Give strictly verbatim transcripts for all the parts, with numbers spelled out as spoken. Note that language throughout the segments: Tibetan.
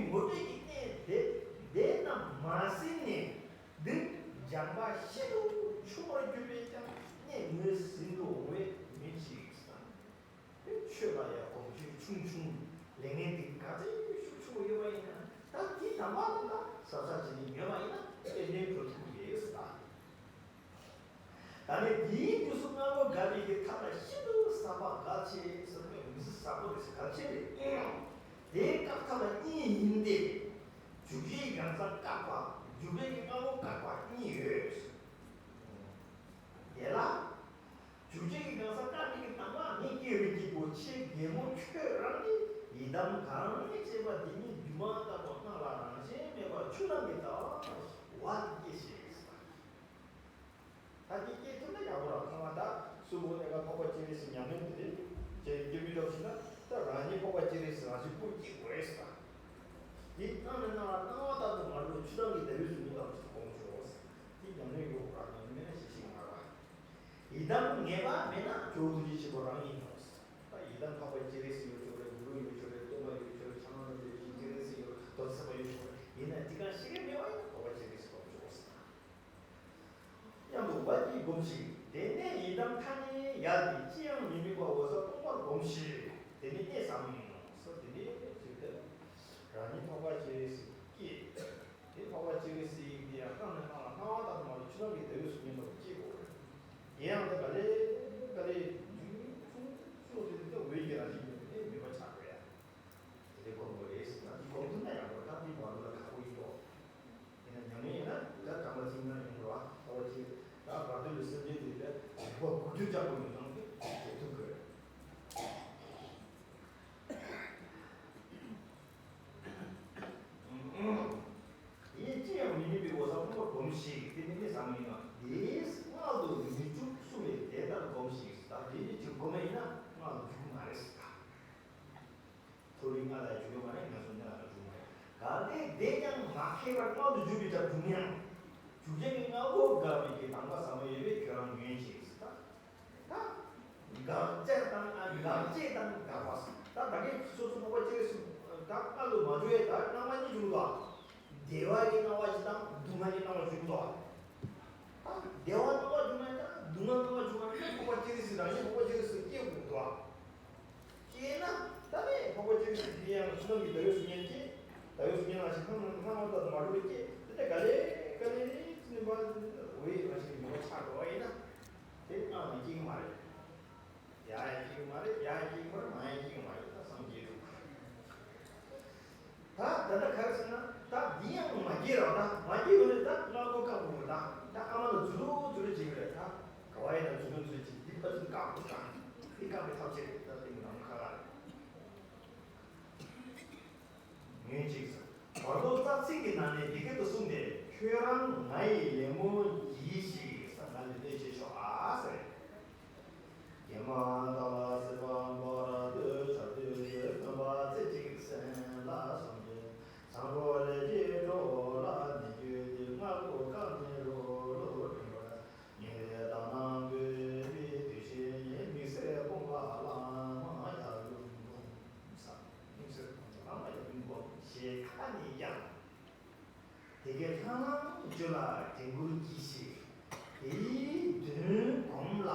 ངོ་སྤྲོད་ཀྱི་གནས་དེ་དེ་རྣམས་མ་ཟིན་ནས་འདིར་སྦྱངས་པ་ཤིན་ཏུ་ཆུང་བར་གྱུར་པས་ཀྱང་གནས་ངོས་ཟིན་དུ་འོང་བས་མི་འཇིགས་སམ། དེ་ཆོས་ལ་ཡང་གོམས་གཤིས་ཆུང་ཆུང་ལས་ངན་དེ་ག་ཚོད་ཤུགས་ཆུང་ཡོད་པ་ཡིན་ན་ད་དེ་དམ་པ་རྣམས་ལ་ཟབ་ཟབ་བྱས་ནས་ཉོན་པ་ཡིན་ན་དེ་ནས་འགྲོ་ཐུབ་ཀྱི་རེད་ཟེར་ད། ད་ནི་དེའི་དུས་སུ་སྔ་ལོ་དགའ་བའི་གི་ཐབས་ལ་ཤིན་ཏུ་ཟབ་པ་གལ་ཆེ་ཟེར་ནས་མི་ཟི་ཟབ་པོ་རེད་ཟེར་གལ་ཆེ་རེད། དེའི་སྐབས་ཐབས་ལ་གཉིས་ཡིན་ཏེ། འཇུག་བྱེད་གང་ཟག་བཀག་པ། འཇུག་པའི་གི་སྔ་ལོ་བཀག་པ་གཉིས་ཡོད། དེ་ལ། འཇུག་བྱེད་ཀྱི་གང་ཟག་བཀག་པའི་གི་དང་པོ་ནི་སྐྱེ་བའི་སྐྱེས་བུ་ཆེ་གེ་མོ་ཁྱོད་རང་གི་ཡི་དམ་གང་ནས་སྐྱེས་པ་དེ་ཉིད་སྒྱུ་མ་ལྟ་བུ་སྣང་ལ་རང་བཞིན་མེད་པར་ཆུ་ནང་གི་ཟླ་བ་ལྟར་བ་དེ་སྐྱེ་ཞེས་ཟེར། ད་དེ་སྐྱེ་ཐུབ་ན་ཡག་པོ་ར་ཁོང་ང་ད་སུ་བོ་ནས་ཀ་འཕགས་པ་སྤྱན་རས་གཟིགས་ཉམས་ལེན་དེ་རེད་ཅེས་སྐྱེ་མི་ཐོབ་ཕྱིན་ན་ད་རང་ཉིད་འཕགས་པ་སྤྱན་རས་གཟིགས་རང་བཞིན་པོ་སྐྱེ་དགོས་ཟེར། དེ་སྣང་ནས་སྣང་ལ་སྣང་བ་ལྟར་དུ་མ་གྲུབ་ཆུ་ནང་གི་ཟླ་བའི་གཟུགས་བརྙན་ལྟ་བུ་ཞིག་སྒོམ་ཆོག་ཟེར། དེ་ཉམས་ལེན་ཡོད་ར་ཉམས་ལེན་ཞིག་ཞིག་མ་ར། ཡི་དམ་ངེས་པ་མེད་ན་ཇོ་བོ་ཐུགས་རྗེ་ཆེན་པོ་རང་ཡིན་ནོ། ད་ཡི་དམ་འཕགས་པ་སྤྱན་རས་གཟིགས་ཡོད་ཆོག་རེད། གུ་རུ་ཡོད་ཆོག་རེད། སྟོན་པ་ཡོད་ཆོག་རེད། ཕྱག་ན་རྡོ་རྗེ་ཡོད་ཆོག་སྤྱན་རས་གཟིགས་ཡོད། རྡོ་རྗེ་སེམས་དཔའ་ཡོད་ཆོག་རེད། ཡིན་ན་དེ་ག་ཤེས་ཀྱི་མེད་པ་ཡིན་ན་འཕགས་པ་སྤྱན་རས་གཟིགས་སྒོམ་ཆོག་ཟེར། མཉམ་དུ་བ་ཀྱིས་སྒོམ་ཞིང་། དེ་ནས་ཡི་དམ་ཐ་སྙད་ཡལ་ཏེ་ཅི་ཡང་མི་དམིགས་པ་འོད་གསལ་སྟོང་པར་སྒོམ་ཞིང་། དེ་ནི་གནས་ཟབ་མོ་ཡིན་ནོ། ས་དེ་ནི་ཅིག་ཏུ་རང་ཉིད་འཕགས་པ་སྤྱན་རས་གཟིགས་སྐྱེས། དེ་འཕགས་པ་སྤྱན་རས་གཟིགས་དེ་ཡང་སྣང་ནས་སྣང་ལ་སྣང་བ་ལྟར་དུ་མ་གྲུབ་ཆུ་ནང་གི་ཟླ་བའི་གཟུགས་བརྙན་ལྟ་བུ་སྐྱེ་དགོས་རེད། དེ་ཡང་དེ་ག་ལེ་ག་ལེ་ཆུང་ཆུང་ཆུང་དེ་དེ་འོད་ཀྱི་རང་བཞིན་ཡོད་པའི་དེ་མོས་པ་ཆགས་དགོས་ཡ། དེ་ལས་སྒོམ་དགོས་རེད་ཟེར་ན་དེ་སྒོམ་ཐུབ་ན་ཡག་པོ་རེད། ད་དེ་མ་ལུས་ལ་ཁག་པོ་ཡིན་འགྲོ། ཡིན་ན་ཉམས་ལེན་ཡིན་ན་ད་དམ་པ་ཚིག་ན་ཡོང་འགྲོ་བ། ཨོ་ཅི། ད་བར་དོ་ལུས་སེམས་ཅན་དེ་ལས་རིག་པ་དགུ་བཅུ་རྐྱང་པོ་ཡོད་ཙང་དེ་བྱེད་ཐུབ་དགོས། ཡིད་ཅི་ཡང་མི་དམིགས་པའི་འོད་གསལ་སྟོང་པར་སྒོམ་ཞིང་། དེ་ནི་གནས་ཟབ་མོ་ཡིན་ནོ། དེའི་མངལ་དུ་མི་འཇུག་གསུངས་པས་དེ་ལྟར་སྒོམ་ཞིང་། ད་དེ་ནི་ཅིག་སྒོམ་ཡིན་ན་མངལ་དུ་འཇུག་མ་རེད་ཟེར། ད་མཐོ་རིས་མངལ་ལ་འཇུག་ཡོད་མ་རེད། ངལ་གསོ་མངལ་ལ་འཇུག་མ་རེད། གལ་ཏེ་དེ་ཀྱང་མ་ཁེགས་པར་མངལ་དུ་འཇུག་པའི་སྐབས་བྱུང་ཡང་། འཇུག་བྱེད་ཀྱི་མངལ་སྒོ་འགགས་པའི་གི་དང་པོ་ཟབ་མོ་ཡོད་པས་ཁྱོད་རང་ཉོན་ཅིག་ཟེར། ད་ད་འགག་བྱེད་དང་ཨ་འགག་བྱེད་དང་འགག་པ་ཟེར། ད་ད་གིན་སོ་སོ་འཕགས་པ་སྤྱན་རས་གཟིགས་ད་མངལ་དུ་མ་འཇུག་ཡས་ད་སྣང་བ་གཉིས་བྱུང་འདུག་ཨ། བདེ་བ་གི་སྣང་བ་ཞིག་དང་སྡུག་བསྔལ་གྱི་སྣང་བ་བྱུང་འདུག་ཨ། ད་བདེ་བ་སྣང་བ་བྱུང་ན་ད་སྡུག་བསྔལ་སྣང་བ་བྱུང་བ་ནི་འཕགས་པ་སྤྱན་རས་གཟིགས་རང་ཉིད་འཕགས་པ་སྤྱན་རས་གཟིགས་སྐྱེ་དགོས་འདུག་ཨ། སྐྱེས་ན་ད་ནི་འཕགས་པ་སྤྱན་རས་གཟིགས་དེ་ཡང་ཕྱི་ནང་གི་ཟླ་བའི་གཟུགས་བརྙན་སྐྱེས། ཟླ་བའི་གཟུགས་བརྙན་ལ་ཞིག་སྣང་སྣང་བ་ལྟར་དུ་མ་གྲུབ་པའི་སྐྱེས། དེ་ནས་ག་ལེ་ག་ལེ་ནི་ནི་མ་འོད་ཡིན་པ་ཞིག་ཉོན་མོངས་ཆགས་འགྲོ་བ་ཡིན་ན་དེ་སྣང་ནས་སྐྱེ་གི་མ་རེད། ཡ་ཡ་སྐྱེ་གི་མ་རེད། ཡ་ཡ་སྐྱེ་གི་མ་རེད། མ་ཡ་སྐྱེ་གི་མ་རེད། ད་སངས་རྒྱས་འགྲོ་གི་རེད། ད་ད་ལྟ་ག་རེ་ཟེར་ན་ད་འདི་ཡང་མ་སྐྱེས་རོགས། ད་མ་སྐྱེས་ཡོད་རེད། ད་མངལ་སྒོ་བཀག་དགོས་རེད། ད་ད་ཨ་མ་ལ་འཛུལ་ལོ་འཛུལ་ལོ་བྱེད་ཀྱི་རེད། ད་ག་བ་ཡིན་ན་འཛུལ་ལོ་འཛུལ་ལོ་བྱེད། འདི་ཕར་ཚུར་བཀག་དགོས། བཀག་འདི་བཀག་པའི་ཐབས་ཤེས་རེད། ད་དེ་མི་ནང་ཁ་ལ་རེད། ཉོན་ཅིག་ཟེར། བར་དོ་རྩ་ཚིག་གི་ནང་ནས་འདི་སྐད་དུ་གསུངས་ཏེ། ཁྱོད་རང་ང་ཡི་ལད་མོ་གྱིས་ཤིག་ཟེར། ང་ལ་ལད་བྱེད་ཤོག་ཨ་ཟེར། ཀྱེ་མ་བདག་ལ་སྲིད་པ་འབར་དུ་ཆར་དུས་ཀྱི་སྟོན་པ་རྩེ་གཅིག་སེམས་ལ་བསམ་གྱིས། བཟང་པོ་ལས་ཀྱི་གྲོགས་ལ་ནི་རྒྱུད་ཀྱི་མངལ་སྒོ་བཀག་ནས་རོ་ལོ་འགྲིམ་པར་ཉེ་བའི་དག་སྣང་དགོས་པའི་དུས་ཤེས་ཉིད་དམིགས་བསལ་སྤོང་བ་བླ་མ་ཡབ་ཡུམ་སྒོམ་ས། དམིགས་བསལ་སྤོང་བ་བླ་མ་ཡབ་ཡུམ་སྒོམ་ཞེས་ཁ་ནས་ཀྱང་། དེ་སྐད་ལྷང་ལྷང་དུ་བརྗོད་ལ་དྲན་སྐུལ་གྱིས་ཤིག། དེའི་མདུན་བསྒོམ་ལ་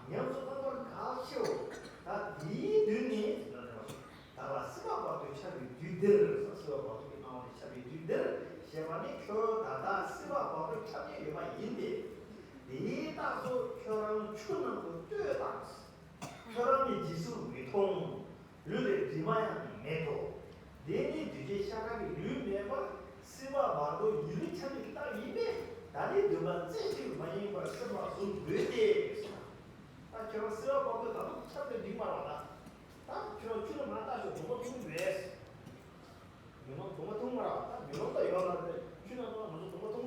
ཉམས་སུ་བླང་བར་གལ་ཆེའོ། ད་དེའི་མདུན་ནས་ཟེར་ན་རེད་བ། ད་བར་སྲིད་པ་བར་དུ་ཁྱབ་པའི་དུས་འདིར་ཟེར། སྲིད་པ་བར་དུ་གི་སྣང་བ་ནས་ཁྱབ་པའི་དུས་འདིར་ཞེས་པ་ནི་ཁྱོད་ད་ལྟ་སྲིད་པ་བར་དུ་ཁྱབ་ནས་ཡོད་པ་ཡིན་ཏེ། དེའི་རྟགས་སུ་ཁྱོད་རང་ཆུ་ནང་དུ་ལྟོས་དང་། ཁྱོད་རང་ནི་འཇིགས་སུ་མི་མཐོང་། ལུས་ལས་དྲི་མ་ཡང་མེད་དོ། དེ་ནི་འདུས་བྱས་ཤ་ཁྲག་གི་ལུས་མེད་པར་སྲིད་པ་བར་དོ་ཡུན་རིང་འཁྱམས་པའི་རྟགས་ཡིན་པས། ད་ནི་འདུན་པ་རྩེ་གཅིག་མ་ཡེངས་པར་སེམས་ལ་བཟུང་དགོས་ཏེ། ད་ཁྱོད་རང་སྲིད་པ་བར་དོ་ད་དུང་འཁྱམས་ཏེ་འགྲིག་མ་རེད་པ། ད་ད་ཁྱོད་རང་ཆུ་ནང་མར་ལྟ་ཤོག། གདོང་པ་མཐོང་གི་མེད། མེ་ལོང་གདོང་པ་མཐོང་མ་རེད་པ། ད་མེ་ལོང་ད་ཡོད་མ་རེད། ཆུ་ནང་ང་ཚོ་གདོང་པ་མཐོང་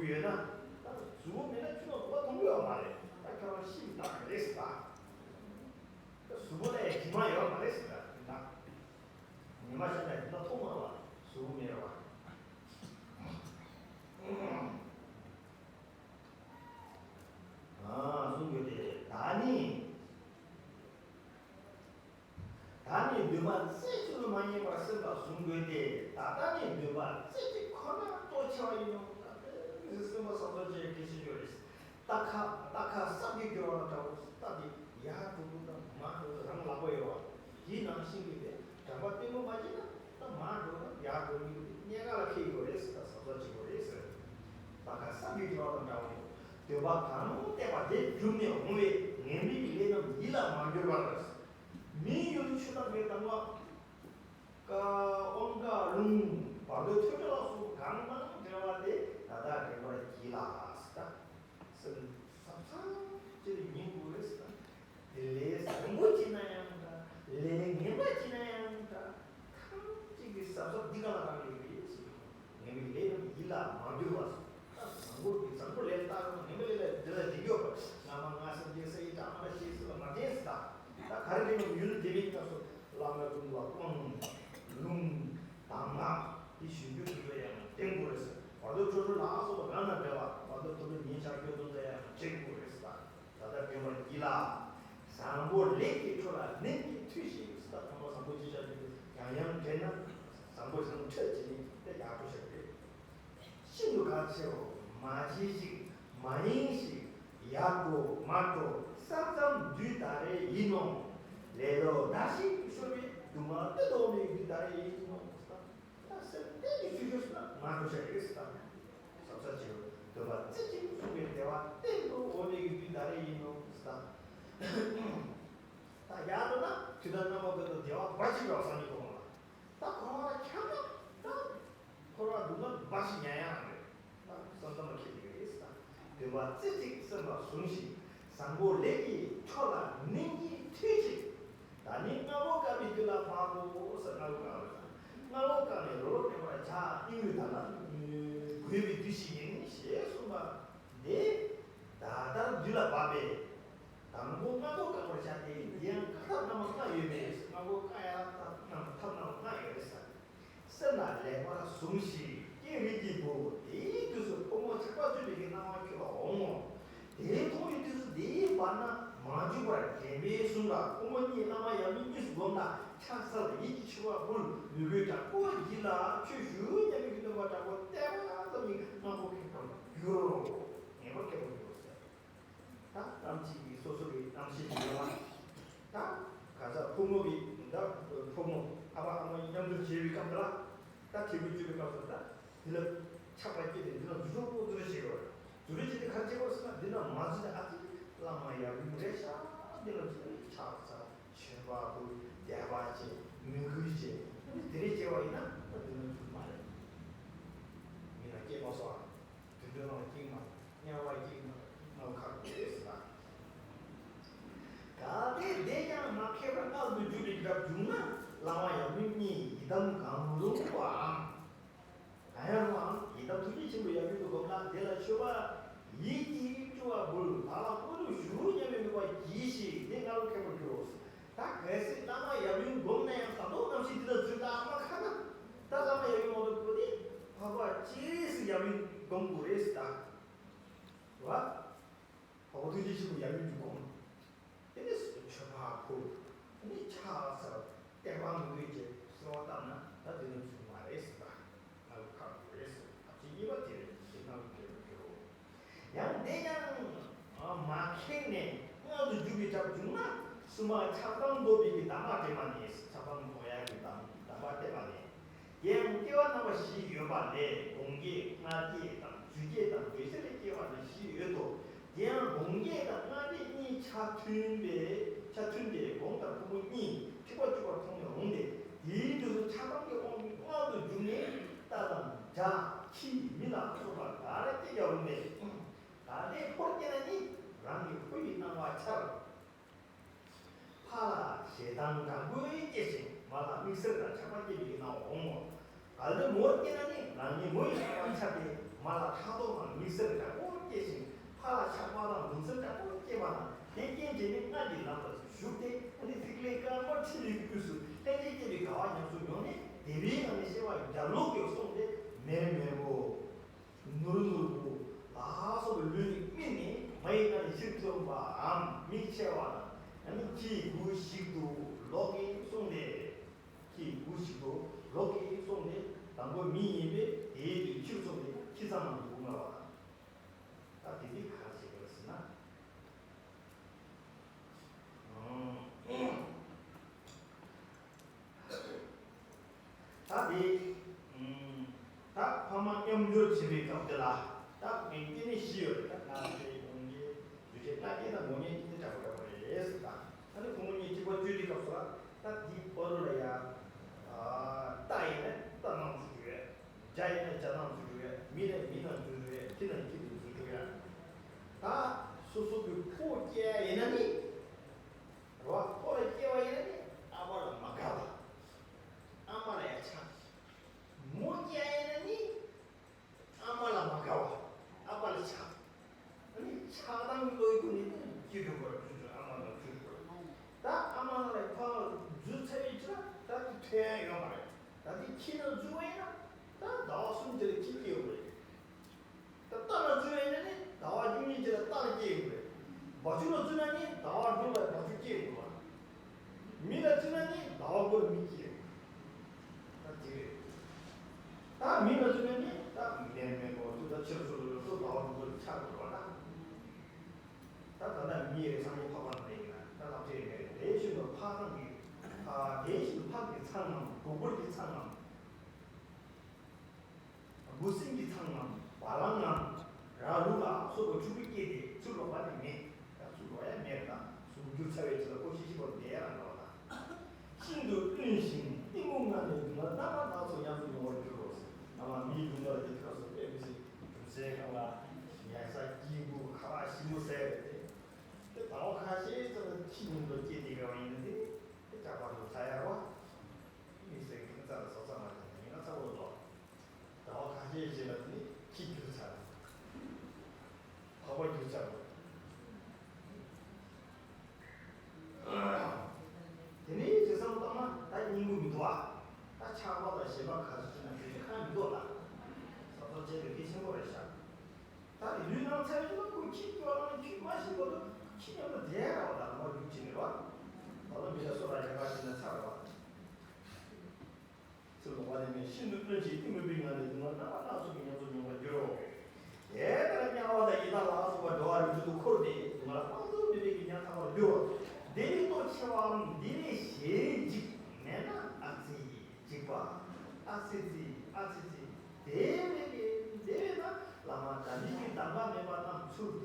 གི་རེད་པ། གཟུགས་ཡོད་ན། ད་གཟུགས་མེད་ན་ཆུ་ནང་གདོང་པ་མཐོང་གི་ཡོད་མ་རེད། ད་ཁྱོད་རང་ཤི་བའི་རྟགས་རེད་ཟེར་ད། གཟུགས་པོ་ལ་ཡང་དྲི་མ་ཡོད་མ་རེད་ཟེར་ད། ད་ཉི་མ་ཤར་ན་དེ་ན་མཐོང་མ་རེད་པ། གཟུགས་མེད་རེད་པ། ཨ་གསུང་རྒྱུ་དེ་ད་ནི། ད་ནི་འདུན་པ་རྩེ་གཅིག་ཏུ་ མ་ཉམས་པར་སེམས་ལ་བཟུང་དགོས་ཏེ། ད་ལྟ་ནས་འདོད་པ་རྩེ་གཅིག་ཁོ་ན་གཙོ་ཆེ་བ་ཡིན་ནོ། ད་དེ་སེམས་པ་བཟང་པོ་ཅན་གྱི་ཤེས་རྒྱུ་རེད། རྟ་ཁ་རྟ་ཁ་སྲབ་ཀྱིས་སྐྱོར་བ་འདྲ་བོ། རྟ་དེ་ཡར་འགྲོ་དུས་དང་མར་འགྲོ་དུས་རང་ལག་པ་ཡོད་པ། དེའི་ནང་བཞིན་གྱི་དེ་དྲན་པ་བརྟན་པོ་མ་བྱས་ན། ད་མར་འགྲོ་དང་ཡར་འགྲོ་གཉིས་ཀྱི་གནད་འགག་ལ་འཁེལ་ཡོད་རེད་ཟེར། ད་གཟབ་གཟབ་བྱེད་དགོས་རེད་ཟེར། རྟ་ཁ་སྲབ་ཀྱིས་སྐྱོར་བ་དང་འདྲ་བོ། འདོད་པ་གང་བསྟེན་པ་དེ་བསྒྲུབས་ནས་འོང་བའི་ངན་པའི་ལས་རྣམས་ཡིད་ལ་མ་གྱུར་པར། མིའི་ཡུལ་ཆོས་དང་མི་དང་བ། ཀ་དབང་ཀ་རླུང་བར་དོ་ཆོས་སྤྱོད་ལ་སོགས་གང་དང་འབྲེལ་བ་དེ་ད་ལྟ་དྲན་པར་གྱིས་ལ་ཟེར། ད་སེམས་གཟབ་གཟབ་ཅིག་ཉན་དགོས་རེད་ཟེར། དེ་ལས་བཟང་པོ་བྱེད་ན་ཡང་འདྲ། ལས་ངན་པ་བྱེད་ན་ཡང་འདྲ། ཐམས་ཅད་ཀྱི་གཟབ་གཟབ་འདི་ག་ལ་རག་ཡོད་རེད་ཟེར། ངན་པའི་ལས་རྣམས་ཡིད་ལ་མ་གྱུར་པ། ད་བཟང་པོ་གི་བཟང་པོ་ལས་ལྟ་རུང་ངན་པའི་ལས་ལ་འདི་ལ་འདི་འགྱོད་པ། ང་མ་ང་སེམས་ཅན་ས་ཡི་དྲག་མ་ཤེས་སུ་ལ་མ་བརྟེན་ཟེར། ད་ད་ག་རེ་གི་ཡུལ་འདི་མིན་སྐབས་སུ་བླ་མ་ཀུན་ལ་དབང་ལུང་དང་ངག་འདི་ཞུ་རྒྱུ་དེ་ལ་ཡང་བརྟེན་དགོས་རེད་ཟེར། བར་དོ་ཆོས་སྤྱོད་ལ་སོགས་པ་གང་དང་འབྲེལ་བ། བར་དོ་ཐུབ་པའི་ཉིན་ཞག་སྐྱོད་དུ་ལ་ཡང་བྱེད་དགོས་རེད་ཟེར། ད་ད་ལྟ་བོད་པ་འདི་ལ་བཟང་པོ་ལེགས་ཀྱི་འཕྲོ་ལ་ནན་གྱིས་མཐུད་ཅིང་ཟེར། ད་དམ་པ་བཟང་པོ་ཅིག་བྱ་རྒྱུ་ཡང་ཡང་དྲན་ན། བཟང་པོ་བཟང་འཕྲོད་བྱེད་ནི་དེ་ཡག་པོ་ཞིག་རེད། ཤིན་ཏུ་གལ་ཆེའོ། མ་བྱེད་ཅིག་མ་ཡེངས་ཤིག་ཡར་འགྲོ་མར་འགྲོ་ས་མཚམས་དུས་ད་རེས་ཡིན་ནོ། ལེ་ལོ་བདར་ཞིང་ཤོར་བའི་སྡུག་བསྔལ་གཏན་དུ་འོང་མེད་ཀྱི་དུས་ད་རེས་ཡིན་ནོ། ད་སེམས་གཏན་གྱི་ཆོས་ཤོར་སོང་ན་མར་འགྲོ་བྱ་རེད་ཟེར། ད་ཟབ་ས་ཆེའོ། འདོད་པ་རྩེ་གཅིག་བཟུང་བའི་བདེ་བ་གཏན་དུ་འོང་མེད་ཀྱི་དུས་ད་རེས་ཡིན་ནོ་ཟེར། ད་ཡར་འགྲོ་ན་དུས་ད་རྣམ་པ་ཀུན་ཏུ་བདེ་བ་འབའ་ཞིག་རག་བསམ་གྱི་འདུག་གོ། ད་འཁོར་བ་ལ་འཁྱམས་ན་ད། འཁོར་བ་སྡུག་བསྔལ་འབའ་ཞིག་མྱངས་ཡག་རེད། ད་བསམ་བསམ་ལ་ཁེལ་གྱི་རེད་ཟེར། འདོད་པ་རྩེ་གཅིག་སེམས་ལ་བཟུང་ཞིང་། བཟང་པོ་ལེགས་ཀྱི་འཕྲོ་ལ་ནན་གྱིས་མཐུད་ཅིང་། ད་ནི་སྔ་པོ་བསྐལ་པའི་དུས་ལ་བབ་བོ་ཟེར། སྔ་པོ་བསྐལ་པ་ལ། སྔ་པོ་བསྐལ་ནས་རོ་རོ་འཕྲོད་པར་བྱ། སྙིང་རུས་ད་ལ་འགོས་པའི་དུས་ཤིག་ཡིན་ཞེས་གསུངས་པ་འདི། ད་ལྟར་དུས་ལ་བབ་པས། དང་པོ་སྔ་པོ་བསྐལ་པར་བྱ་སྟེ། འདི་ཡང་བསྐལ་ཐབས་རྣམ་པ་ལྔ་ཡོད་པས། སྔ་པོ་བསྐལ་ཡང་ཐབས་རྣམ་ཐབས་རྣམ་པ་ལྔ་ཡོད་རེད་ཟེར། སེམས་ལ་ལེགས་པར་བཟུང་ཞིང་། ཀྱེ་རིགས་ཀྱི་བུ། དེའི་དུས་སུ་ཕོ་མོ་ཆགས་པ་སྤྱོད་པའི་སྣང་བ་ཁྱོད་ལ་འོང་ངོ་། དེ་མཐོང་བའི་དུས་སུ་དེའི་བར་ན་མ་འཇུག་པར་དྲན་པས་བཟུང་ལ། ཕོ་མོ་གཉིས་བླ་མ་ཡབ་ཡུམ་གཉིས་སུ་བསྒོམས་ལ། ཕྱག་འཚལ་ལ། ཡིད་ཀྱི་མཆི་བ་ཕུལ། མོས་གུས་དྲག་པོ་བགྱིས་ལ། ཁྱོད་ཞུ་སྙམ་པའི་སྟོན་པ་དྲག་པོ་བསྟན་པ་ཙམ་ཉིད་སྔ་པོ་མཁས་པར་འགྱུར་རོ། ངེས་པར་མཁས་པར་འགྱུར་རོ་ཟེར། ད་ནམ་ཞིག་གི་སོ་སོ་གི་གནམ་གཤིས་ཀྱི་ཡོད་ལ། ད་ག་ས་ཕོ་མོ་གི་ད་ཕོ་མོ་ཨ་ཕ་ཨ་མ་མཉམ་དུ་བྱེད་པའི་སྐབས་དེ་ལ། ད་དེ་བུ་བཅུ་པའི་སྐབས་སུ་ད་དེ་ལ་ཆགས་པ་སྐྱེས་ཏེ་འདི་ལ་འཛུལ་ཞོག་འཛུལ་ཞིག་ཡོད། འཛུལ་ཞིག་དེ་ག་རེ་བྱེད་དགོས་ཟེར་ན། འདི་ལ་མ་འཛུལ་ན་ཨ་ཙི་བླ་མ་ཡབ་ཡུམ་རེད་ཤག་འདི་ལ་འཛུལ་ཆགས་ས་མཆོད་པ་ཕུལ། དད་པ་བྱེད། མོས་གུས་བྱེད། ཨ་ནི་དེ་རེ་བྱས་པ་ཡིན་ན་ད་འདི་ལ་འཛུལ་མ་རེད། མི་ལ་སྐྱེས་མ་སོང་ཨ། དུད་འགྲོའི་ནང་ལ་སྐྱེས་མ་དམྱལ་བ་སྐྱེས་མ་ནང་ཁག་དགོས་ཟེར་ད། གལ་ཏེ་དེ་ཡང་མ་མཁས་པར་མངལ་དུ་འཇུག་པའི་གྲབས་བྱུང་ན། བླ་མ་ཡབ་ཡུམ་གཉིས་ཡི་དམ་གང་རུང་བའམ། གང་ཡང་རུང་བའམ། ཡི་དམ་ཐུགས་རྗེ་ཆེན་པོ་ཡབ་ཡུམ་དུ་བསྒོམས་ལ། དེ་ལ་མཆོད་པ་ཡིད་ཀྱིས་སྤྲུལ་བ་འབུལ། བདག་ལ་དངོས་གྲུབ་ཞུ་སྙམ་པའི་མོས་པ་གྱིས་ཤིག་དེ་སྔ་རུ་མཁས་པར་འགྱུར་རོ། ད་གལ་སྲིད་བླ་མ་ཡབ་ཡུམ་བསྒོམས་ན་ཡང་ད་དུང་ནམ་ཞིག་འདི་ལ་འཛུལ་ད་མ་ཁ་ན། ད་བླ་མ་ཡབ་ཡུམ་མ་གཏོགས་པོ་དེ་འཕགས་པ་སྤྱིར་སུ་ཡབ་ཡུམ་བསྒོམ་དགོས་རེད་ཟེར་ད། རེད་བ། འཕགས་པ་ཐུགས་རྗེ་ཆེན་པོ་ཡབ་ཡུམ་གྱི་སྒོམ། དེ་ནས་མཆོད་པ་ཕུལ། དེ་ནས་ཕྱག་འཚལ། བསྟོད་པ་མོས་གུས་བྱས་གསོལ་བ་བཏབ་ན་ད་དེ་ནས་ཚུགས་མ་རེད་ཟེར་ད། ང་ལ་ཁག་པོ་རེད་ཟེར། ཐབས་ཤེས་གཉིས་པ་དེ་རེད། དེ་ང་ལ་གལ་མི་འགྱུར་རོ། ཡང་དེ་ཡང་མ་མཁྱེན་ནས་མངལ་དུ་འཇུག་པའི་གྲབས་བྱུང་ན། སྲུང་མ་ཆགས་སྡང་བཟློག་པའི་གི་གདམས་པ་སྤྲད་པ་ནས། ཆགས་སྡང་བཟློག་ཡག་གི་གདམས་གདམས་པ་སྤྲད་པ་ནས། དེ་ཡང་སྐྱེ་བ་རྣམ་པ་བཞི་ཡོད་པ་ལས་སྒོང་སྐྱེས་མངལ་སྐྱེས་དང་རྒྱུ་སྐྱེས་དང་འདོད་སྐྱེས་ལས་སྐྱེ་བ་ནི་བཞི་ཡོད་དོ། དེ་ཡང་སྒོང་སྐྱེས་དང་མངལ་སྐྱེས་གཉིས་ཆ་མཐུན་པས་ཆ་མཐུན་ཏེ་སྒོང་དང་ཕོ་མོ་གཉིས་ཐིགས་པ་བཅུ་པར་མཐོང་ནས་འོང་སྟེ། དེའི་དུས་སུ་ཆགས་སྡང་གི་དབང་གིས་མངལ་དུ་འཇུག་ནས་རྟ་དང་འཇའ་ཁྱི་མི་ལ་སོགས་པ་ག་རེ་སྐྱེ་ཀྱང་རུང་སྟེ། ད་ལྟའི་ཕོར་སྐྱེས་ན་ནི་རང་གི་ཕོ་ཡི་སྣང་བ་འཆར། ཕ་ལ་ཞེ་སྡང་དྲག་པོས་སྐྱེ་ཞིང་། མ་ལ་མིག་སེར་དང་ཆགས་པ་སྐྱེ་བའི་སྣང་བ་འོང་ངོ་། གལ་ཏེ་མོར་སྐྱེས་ན་ནི་རང་ཉིད་མོ་ཡི་སྣང་བ་འཆར་ཏེ། མ་ལ་ཕྲག་དོག་དང་མིག་སེར་དྲག་པོ་སྐྱེ་ཞིང་། ཕ་ལ་ཆགས་པ་དང་གདུང་སེམས་དྲག་པོ་སྐྱེ་བ་དང་། དེ་རྐྱེན་བྱས་ནས་མངལ་གྱི་ལམ་ལ་ཞུགས་ཏེ། ཨ་ནི་ཐིག་ལེ་དཀར་དམར་ཕྲིན་ལས་ཀྱི་དབུས་སུ་ལྷན་ཅིག་སྐྱེས་པའི་དགའ་བ་ཉམས་སུ་མྱོང་ནས། བདེ་བའི་ངང་ནས་སྐྱེ་བ་རྒྱབ་ལོག་གིས་སོང་སྟེ། མེར་མེར་པོ། ནུར་ནུར་པོ་ལ་སོགས་པའི་ལུས་ནི་སྨིན་ནས་མ་ཡི་སྣ་ནས་ཕྱིར་ཐོན་པའམ་མིག་ཕྱེ་བ་དང་། ཡང་ན་ཁྱི་གུ་ཞིག་ཏུ་ལོག་གིན་སོང་སྟེ། ཁྱི་གུ་ བྱེད་པའི་སྐབས་དེ་ལ་ད་ངས་སྐྱེ་གནས་བཞི་ཡོད་རེད། ད་སྔ་ཕྱི་ཡོང་གི་རྒྱུ་ཆ་ལྔ་སྐྱེས་ན་མོ་ཉེས་ཀྱི་དེ་འདྲ་པོ་འདྲ་པོ་རེད་ཟེར། ད་ཨ་ནི་ཁོང་མོ་གཉིས་གཅིག་པ་བཅོས་དུས་སྐབས་སུ་ལ་ད་དེའི་བར་དུ་ལ་ཡ་རྟ་ཡིན་ན་རྟ་ནང་འཛུལ་རྒྱུ་རེད། བྱ་ཡིན་ན་བྱ་ནང་འཛུལ་རྒྱུ་རེད། མི་ཡིན་ན་མི་ནང་འཛུལ་རྒྱུ་རེད། ཁྱི་ཡིན་ན་ཁྱི་དེ་འཛུལ་རྒྱུ་རེད། ད་སོ་སོ་གི་ཕོ་སྐྱེ་ཡ་ཡིན་ན་ནི་རེད་བ། ཕོ་ལ་སྐྱེ་བ་ཡིན་ན་ནི་ཨ་ཕ་ལ་མ་དགའ་བ། ཨ་མ་ལ་ཡ་ཆགས། མོ་སྐྱེ་ཡ་ཡིན་ན་ནི། ཨ་མ་ལ་མ་དགའ་བ། ཨ་ཕ་ལ་ཆགས། ཨ་ནི་ཆགས་སྡང་གི་བློ་ཡི་སྒོ་ནས་ནི་སྐྱེ་དགོས་པར་འཛུལ་དགོས། ཨ་མ་ལ་འཛུལ་དགོས། ད་ཨ་མ་ལ་ཕར་འཛུལ་ཚར་བའི་ཕྱིར་ད་དེ་ཐོན་ཡ་ཡོད་མ་རེད། ད་དེ་ཁྱི་ནང་འཛུལ་བ་ཡིན་ན་ད་ཟླ་བ་གསུམ་རྗེས་ལ་ཁྱི་སྐྱེ་ཡོང་གི་རེད། ད་རྟ་ལ་འཛུལ་བ་ཡིན་ན་ནི་ཟླ་བ་བཅུ་གཉིས་རྗེས་ལ་རྟ་ལ་སྐྱེ་ཡོང་གི་རེད། སྦ་ཆུ་ལ་འཛུལ་ན་ནི་ཟླ་བ་དྲུག་ལ་སྦ་ཆུ་སྐྱེ་ཡོང་གི་རེད། མི་ལ་བརྩིས་ན་ནི་ཟླ་བ་དགུ་ལ་མི་སྐྱེ། ད་དེ་རེད། ད་མི་ལ་བརྩིས་ན་ནི་ད་མི་ལ་མེད་པོ་དུ་ད་ཕྱིར་ཚུར་ལ་ཚུར་ཟླ་བ་དགུ་ལ་ཆགས་འགྲོ་བ་ད། ད་ད་ལྟ་མི་རེ་ཚང་མ་འཕགས་པ་ན་ལས་ཡིན་ན་ད་ལབ་བྱེད་མེད་རེད། དེ་བཞིན་དུ་འཕགས་སངས་ཀྱི་ཨ་དེ་བཞིན་དུ་འཕགས་ཀྱི་ཚང་ངམ་གུང་པུར་གྱི་ཚང་ངམ། འབུ་སྲིན་གྱི་ཚང་ངམ་བ་ལང་ངམ་ར་ལུག་ལ་སོགས་པ་ཕྲུ་གུ་སྐྱེས་ཏེ་ཚུར་ལོག་པ་ནི་མེད། ད་ཚུར་ལོག་ཡ་མེད་ད། གཟུགས་འགྱུར་ཚར་བའི་ཚེ་ལ་ཀོ་ཤི་ཤི་བར་བསྡད་ཡ་རང་འགྲོ་ད། ཤིན་ཏུ་དབེན་ཞིང་གཏི་མུག་ངང་ནས་སྡུག་བསྔལ་རྣམ་པ་སྣ་ཚོགས་ཉམས་སུ་མྱོང་བར་འགྱུར་རོ། ཨ་མ་མིའི་སྡུག་བསྔལ་དེ་སྐབས་སུ་དཔེ་མི་སྲིད་རྒྱུ་མཚན་གང་ལ་ཉལ་ས་སྐྱིད་པོ་ཁ་ལག་ཞིམ་པོ་ཟས་རེད་དེ། དེ་ཟླ་བ་ཁ་ཤས་ཙམ་ལ་ཁྱི་ཉུང་དུ་སྐྱེས་ཏེ་ཡོད་པ་ཡིན་ན་དེ་དེ་ཇག་པ་ལ་ཚ་ཡ་རོ། མི་སེར་གྱི་རྩ་ལ་སོ་ཚ་མ་བྱུང་ན་ཡིན་ན་ཚ་བོ་ལོ། ཟླ་བ་ཁ་ཤས་ཤིག་ལ་ནི་ཁྱི་རྒྱུག་ཚར། ཁོག་པ་རྒྱུག་ཚར། དེ་ནས་ཇི་བསམ་བློ་བཏང་ན་ད་སྙིང་པོ་མི་འདུག་ཨ། ད་ཆགས་པ་དང་ཞེན་པ་ག་ཚོད་བྱུང་ན་དེ་ནི་ཁ་མི་འདུག་ལ། སོ་སོ་བྱས་པའི་གལ་ཆེན་པོ་རེད་ཤག་ད་ལུས་ནང་ཚ་བའི་ལོ་ཁུ་ཁྱི་རྒྱུག་ལ་ཁྱི་མ་ཤི་བར་དུ་ཁྱི་མཉམ་དུ་བསྡད་ར་བ་དང་མ་རྒྱུག་ཅི་མེད་པ། ད་ལོ་མི་ལ་སོ་ར་ཡ་ག་ཤི་ན་ཚ་ར་བ། ཚུར་ལོག་པ་ནི་མེད། ཤིན་ཏུ་དབེན་ཞིང་གཏི་མུག་པའི་ངང་ནས་སྡུག་བསྔལ་རྣམ་པ་སྣ་ཚོགས་ཀྱི་ཉམས་སུ་མྱོང་བར་འགྱུར་རོ། དེ་ལྟར་དམྱལ་བ་དང་ཡི་དྭགས་ལ་སོགས་པ་འགྲོ་བ་རིགས་དྲུག་ཏུ་འཁོར་ཏེ་སྡུག་བསྔལ་དཔག་ཏུ་མེད་པའི་གི་ཉམ་ཐག་པར་འགྱུར་རོ། དེ་ལས་ལྟོ་ཆེ་བའམ་དེ་ལས་ཞེ་འཇིགས་མེད་ན་ཨ་ཙི་འཇིགས་པ། ཨ་ཙི་ཙི་ཨ་ཙི་ཙི། དེ་བས་ཀྱི་དེ་བས་ན་བླ་མ་དམ་པའི་གི་གདམས་ངག་སྨྲས་པ་རྣམས་ཚུར་